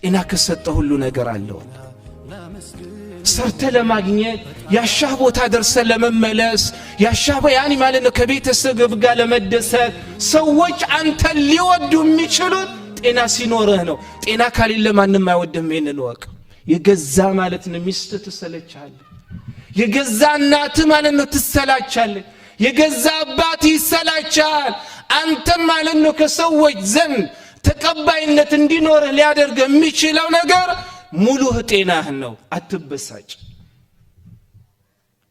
ጤና ከሰጠ ሁሉ ነገር አለው። ሰርተ ለማግኘት፣ ያሻህ ቦታ ደርሰ ለመመለስ፣ ያሻህ ያኒ ማለት ነው ከቤተሰብ ጋር ለመደሰት፣ ሰዎች አንተን ሊወዱ የሚችሉት ጤና ሲኖርህ ነው። ጤና ካሌለ ማንም አይወድም። ይህንን እወቅ። የገዛ ማለት ነው ሚስት ትሰለቻለህ። የገዛ እናት ማለት ነው ትሰላቻለህ። የገዛ አባት ይሰላቻል። አንተም ማለት ነው ከሰዎች ዘንድ ተቀባይነት እንዲኖርህ ሊያደርግ የሚችለው ነገር ሙሉህ ጤናህ ነው። አትበሳጭ።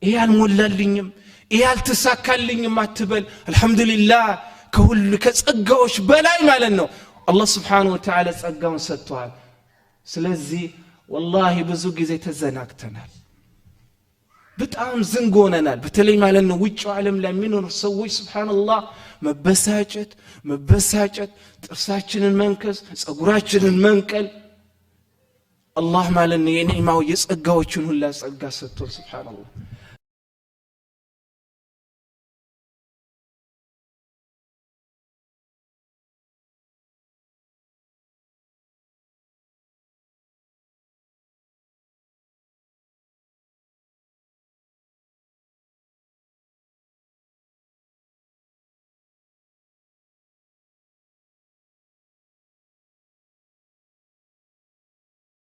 ይሄ አልሞላልኝም፣ ይሄ አልተሳካልኝም አትበል። አልሐምዱሊላህ፣ ከሁሉ ከጸጋዎች በላይ ማለት ነው አላህ ስብሓነሁ ወተዓላ ጸጋውን ሰጥቷል። ስለዚህ ወላሂ ብዙ ጊዜ ተዘናግተናል። በጣም ዝንግ ሆነናል። በተለይ ማለት ነው ውጭው ዓለም ላይ የሚኖሩ ሰዎች፣ ስብሓንላህ፣ መበሳጨት መበሳጨት፣ ጥርሳችንን መንከስ፣ ጸጉራችንን መንቀል። አላህ ማለት ነው የኒዕማው የጸጋዎችን ሁላ ጸጋ ሰጥቶን፣ ስብሓንላህ።